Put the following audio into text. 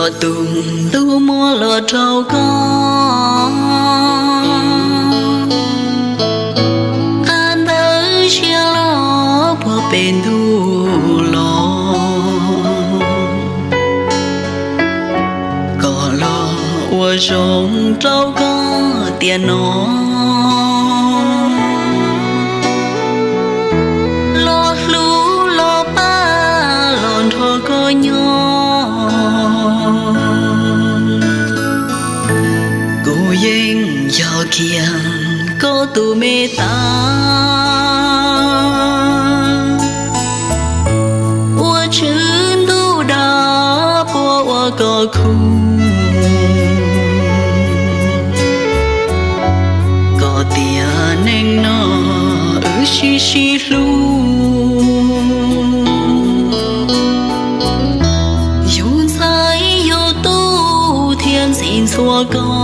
Tus ntuj muab los rau koj, qab ntawd siab los puag pem ntuj los. Kom los ua zoo rau koj tiam no, los hlub los pab los nrog koj nyob. Kuv yeej yog kiag koj tus me tab, ua tswv ntuj dag puab ua koj khub. Koj tiam neej no wb sib sib hlub, yug ntxhais yug tub thiab ntxim ntxhua koj.